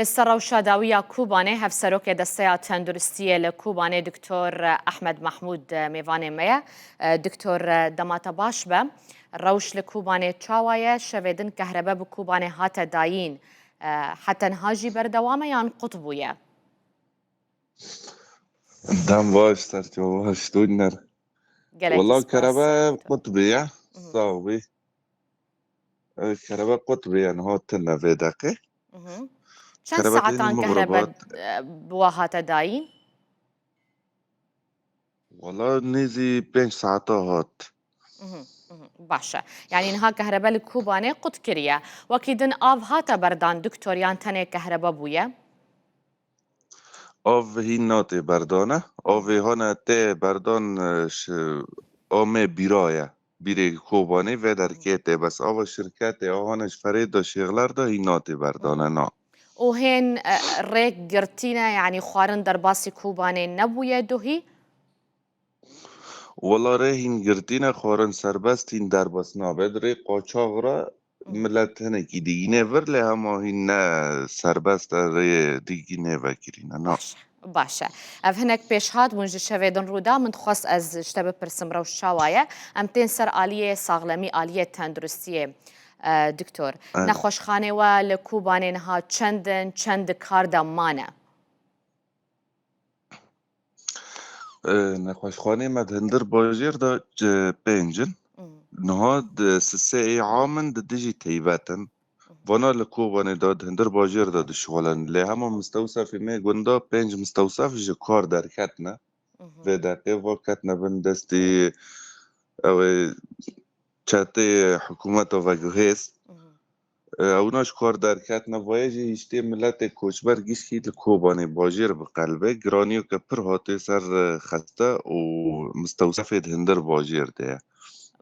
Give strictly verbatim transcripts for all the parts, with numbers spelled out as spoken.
Li ser rewşa dawî ya Kobanê, Hevserokê Desteya Tenduristiyê li Kobanê Doktor Ehmed Mahmûd mêvanê me ye. Doktor, dema te baş be. Rewş li Kobanê çawa ye? Şevê din kehrebe bi Kobanê hate dayîn. Heta niha jî berdewam e yan qut bûye? Dem baş, serçe baş, Dûner. Gelek Wela kerebe qut bê ya. Sax bî. Kerebe qut bê ya, niha tune vê deqê. Çend saetan kerebe bi we hate dayîn? Wela nêzî pênc saeta hat. Baş e. Yanî niha kehrebe li Kobanê qut kiriye. Wekî din av hate berdan doktor yan tenê kehrebe bûye? Av hîn nate berdane. Avê hane tê berdan, e, şi-, amê bîra ye. Bîrê Kobanê vê derkê tê, bes ava şirketê, a hane ji ferê de şêxler de hîn nate berdane, na. Û hên, e, rêk girtîne, yanî xwarin derbasî Kobanê nebûye duhî? Wela rê hîn girtîne, xwarin serbest hîn derbas nabe. Di rê qaçax re milet hinekî digîne vir, lê hema hîn ne serbest e, rê digîne vekirîne. Na. Baş e. Baş e. Ev hinek pêşhat bûn ji şevê din rû da. Min dixwest ez ji te bipirsim rewş çawa ye? Em tên ser aliyê saxlemî, aliyê tenduristiyê, e, doktor. Evet. Nexweşxanê we li Kobanê niha çend in, çend di kar de mane? E, nexweşxanê me di hundir bajêr de, e, pênc in. Hmm. Niha di sisê ê am in, di dijî teybet in. Mhm. Vana li Kobanê de, di hundir bajêr de dişixulin. Lê hema mistewsefê me gunda pênc mistewsef ji kar derketine. Mhm. Vê deqê va ketine bin destê ew ê çetê hikûmeta veguhêz. Mhm. E, ewna ji kar derketine, vayê jî hiştê miletê koçber gişkî li Kobanê bajêr biqelbe, giraniyeke pir hatê ser, e, xeste û mistewsefê di hundir bajêr de ye.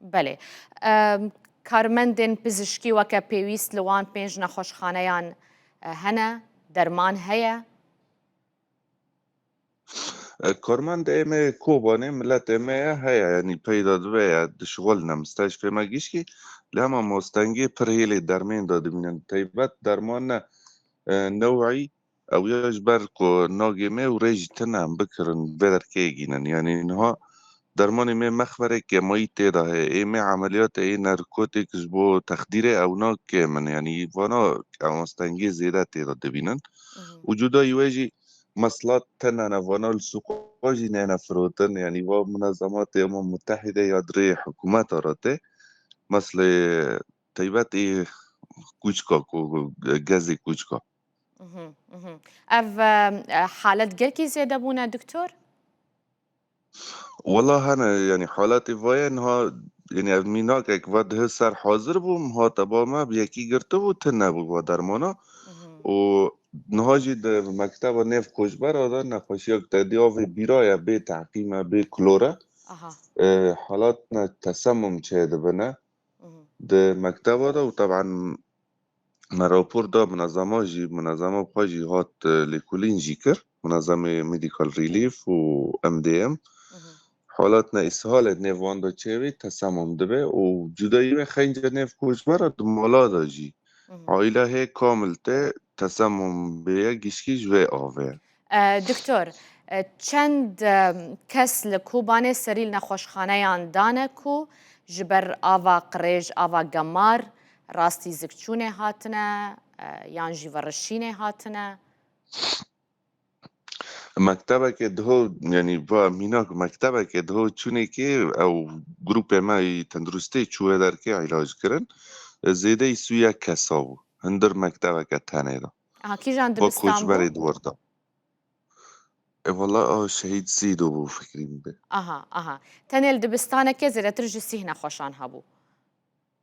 Belê. Em, karmendên pizişkî weke pêwîst li wan pênc nexweşxaneyan, e, hene? Derman heye? E, karmendê me Kobanê, miletê me ye, heye, yanî peyda dibe ye, dişixulin em, mistewsefê me gişkî, lê hema mastengê pir hêlê dermên de dimînin. Teybet derman ne, e, new'î, ew ya ji ber ku nagê me û rê jî tune em bikirin, vê derkê gînin. Yanî niha dermanê me mexberê kemayî tê de heye. Ê me emeliyatê ê narkotik ji bo texdîrê ewna kêm in. Yanî vana mastengê zêde tê de dibînin. Mhm. Û cudayî wê jî mesela tenane vana li sûqa jî nêne firotin, yanî va munezematê Umem Mutehîde ya di rê hikûmeta re tê, meselê teybet ê kûçka ku gezê kûçka. Mhm, mhm. Ev, e, halet gelkî zêde bûne, doktor? Wela hene, yanî haletê vaye niha, yanî ev mînakek va dihe ser hazir bû, hate ba me, bi yekî girtibû, tune bû va dermana. Mhm. Û niha jî di mekteba nêv koçbera de nexweşiyek tedî avê bîra ye, bê teqîm e, bê klor e. Aha. E, halatine tesemum çêdibine Mhm. di mekteba de û teben me rapor da munezema jî, munezema xwe jî hat, e, lêkolîn jî kir, munezemê Medical Relief û M D M. Mhm. Halatine îshalê nêv wan de çêbî tesemum dibe û cudayî wê xeynce nêv koçbera di mala de jî. Mhm. Aîle hê kamil tê tesemum bêye gişkî ji vê avê. E, doktor, e, çend, e, kes li Kobanê serî li nexweşxaneyan dane ku ji ber ava qirêj, ava gemar, rastî zikçûnê hatine, e, yan jî verişînê hatine? Mektebeke diho, yanî va mînak mektebeke diho çûnekê ew grûpê me yî tenduristê çûye derkê îlac kirin. Zêdeyî sû yek kesa bû. Hundir mektebeke tenê de. Aha, kîjan dibistan bû? Koçberê di wir de. E, wela a Şehîd Zîdo bû fikrî min bê. Aha, aha. Tenê li dibistanekê zêdetir ji sîh nexweşan hebû.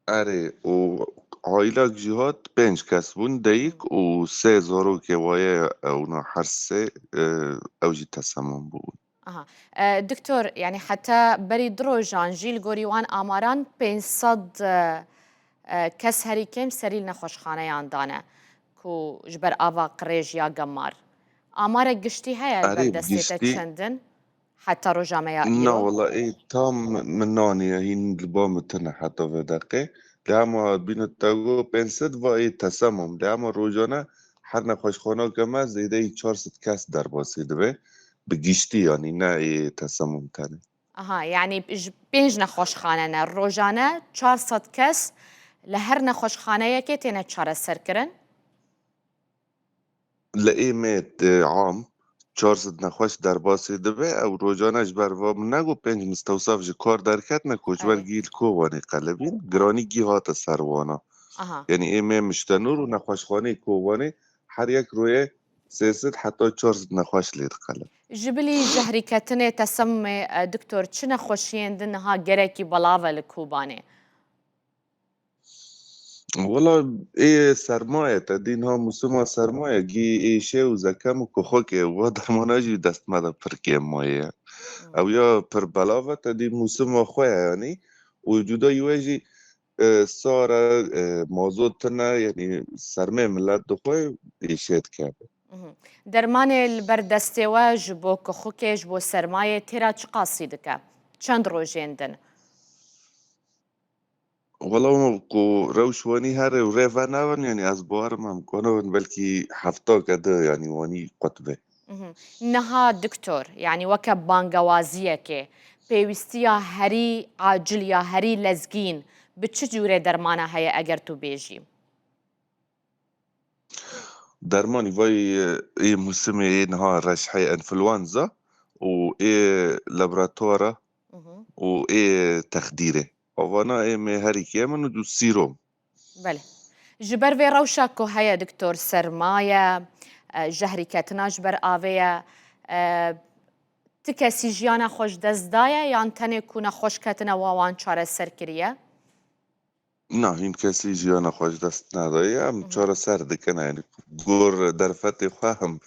Erê, û aîlak jî hat, pênc kes bûn, dayik û sê zarokê waye, ewna her sê, e, ew jî tesemum bûbûn. Aha. E, doktor, yanî heta berî du rojan jî li gorî wan amaran pênc sed, e, e, kes herî kêm serî li nexweşxaneyan dane ku ji ber ava qirêj ya gemar. Amarek giştî heye li ber destê te çend in? Heta roja me ya îro? Na wela ê tam min naniye, hîn li ba min tune heta vê deqê. Lê hema bîne te got pênc sed va ê tesemum. Lê hema rojane Her nexweşxaneke me zêdeyî çar sed kes derbasî dibe. Bi giştî, yanî ne ê tesemum tenê. Aha, yanî ji pênc nexweşxane ne. Rojane çar sed kes li her nexweşxaneyekê têne çareserkirin? Li ê me, e, am çar sed nexweş derbasî dibe. Ew rojane ji ber va min negot pênc mistewsaf ji kar derketine, koçber Erê. gî li Kobanê qelibîn. Giranî gî hate ser wana. Aha. Yanî ê me Miştenûr û nexweşxaneyê Kobanê her yek roye sê sed heta çar sed nexweş lê diqelib. Ji bilî jehrîketinê tesemumê, e, doktor, çi nexweşiyên din niha gelekî belav e li Kobanê? Wela ê serma ye, te dî niha musima serma ye, gî êşe û zekem û kuxik e, wa dermana jî dest me de pir kêm maye. Ew ya pir belav e, te dî musima xwe ye yanî. Û cuda ji we jî, e, sar e, e, mazot tune, yanî sermê milet dixwe, êşe dikeve. Mhm. Dermanê li ber destê we ji bo kuxikê, ji bo sermayê têra çiqasî dike? Çend rojên din? Wela ku rewş wanî here û rê venabin, yanî ez bawer me em konabin belkî hefta ke de yanî wanî qut be. Mhm. Niha diktor, yanî weke bangewaziyekê, pêwîstiya herî acil ya herî lezgîn bi çi cûrê dermana heye eger tu bêjî? Dermanî vay ê musimê ê niha reşhê enfluenza û ê laboratwara Mhm. û ê texdîrê. Avana ê me herî kêm in û du sîrom. Belê. Ji ber vê rewşa ku heye diktor, serma ye, e, jehrîketina ji ber avê ye, e, ti kesî jiyana xwe ji dest daye yan tenê ku nexweş ketine wa wan çareser kiriye? Na, hîn kesî jiyana xwe ji dest nedaye. Em Hı hı. çareser dikin, yani gor derfetê xwe hem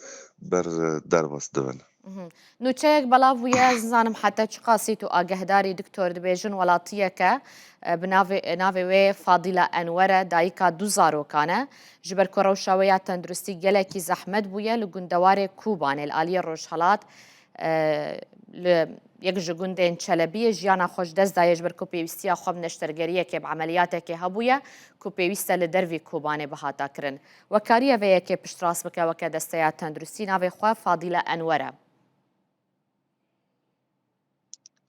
ber derbas dibin. Mhm. Nûçeyek belav bûye, ez nizanim heta çiqasî tu agahdarî, diktor, dibêjin welatiyeke, e, bi navê, navê wê Fadîla Enwer e, dayika du zarokan e. Ji ber ku rewşa wê ya tenduristî gelekî zehmet bûye, li gundewarê Kobanê li aliyê rojhelat, e, li yek ji gundên Çelebiyê jiyana xwe ji dest daye, ji ber ku pêwîstiya xwe bi neştergeriyekê, bi emeliyatekê hebûye ku pêwîst e li dervî Kobanê bihata kirin. We kariye vê yekê piştrast bike weke desteya tenduristî, navê xwe Fadîle Enwer e.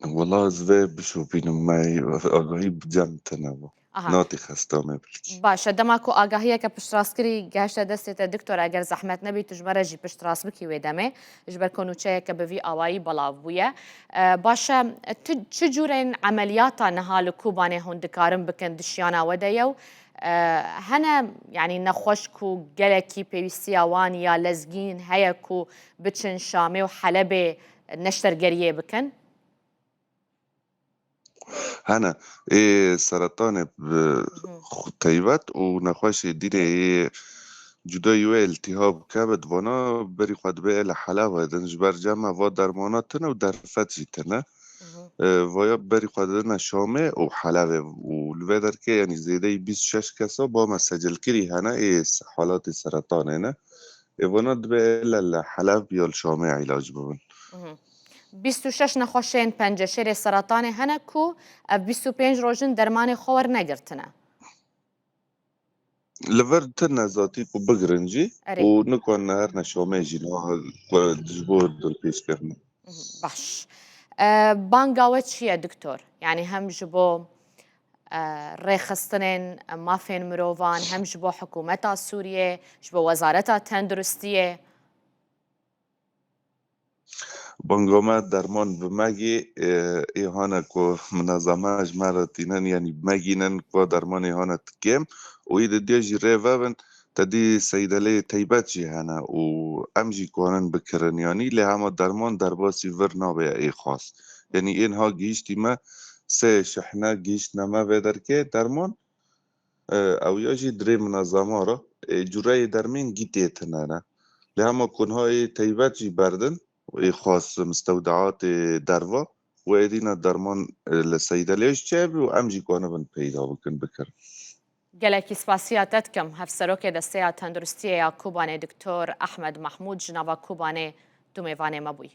Wela ez vê bişopînim, me agahî bi cem tune bû. Aha. Natê xesta me bilkî. Baş e, dema ku agahiyeke piştrast kirî gehişte destê te, diktor, eger zehmet nebî, tu ji me re jî piştrast bikî wê demê, ji ber ku nûçeyeke bi vî awayî belav bûye. E, baş e, tu çi cûrên emeliyata niha li Kobanê hûn dikarin bikin di şiyana we de ye û, e, hene, yanî nexweş ku gelekî pêwîstiya wan ya lezgîn heye ku biçin Şamê û Helebê neştergeriyê bikin? Hene, ê seretanê bi Hı. xu-, teybet û nexweşê dînê ê cuda ji wê iltihab kevit vana berî xwe dibe ê li Helebê din. Ji ber cem me va dermana tune û derfet jî tune. Hı hı. E, vaya berî xwe didine Şamê û Helebê û li vê derkê, yanî zêdeyî bîst û şeş kesa ba me secilkirî hene ê se-, halatê seretanê ne. Ê vana dibe ê li, li Heleb ya li Şamê îlac bibin. Mhm. Bîst û şeş nexweşên penceşêrê seretanê hene ku ev bîst û pênc roj in dermanê xwe wernegirtine. Li vir tune zatî ku bigirin jî Erê. û nikarin herine Şamê jî niha ku ji bo dilpêçkirine. Mhm, baş. E, banga we çi ye, doktor? Yanî hem ji bo, e, rêxistinên mafên mirovan, hem ji bo hikûmeta Sûriyê, ji bo Wezareta Tenduristiyê? Banga me derman bi me gê, e, ê hane ku minezeme ji me re tînin, yanî bi me gînin ku dermanê hane ti kêm û ê di diya jî rê vebin, te dî seydeleyê teybet jî hene û em jî kanin bikirin, yanî lê hema derman derbasî vir nabe ê xas. Yanî ê niha gihîştî me sê şehne gihîştine me vê derkê derman, e, ew ya jî dirê minezema re, e, cureyê dermên gî tê tine ne. Lê hema ku niha ê teybet jî berdin, ê xas mistewdeatê derva, û êdî ne derman, e, li seydelê jî çêbî û em jî kanibin peyda bikin, bikirin. Gelekî spasiya te dikim, Hevserokê Desteya Tenduristiyê ya Kobanê Doktor Ehmed Mahmûd ji nava Kobanê tu mêvanê me bûyî.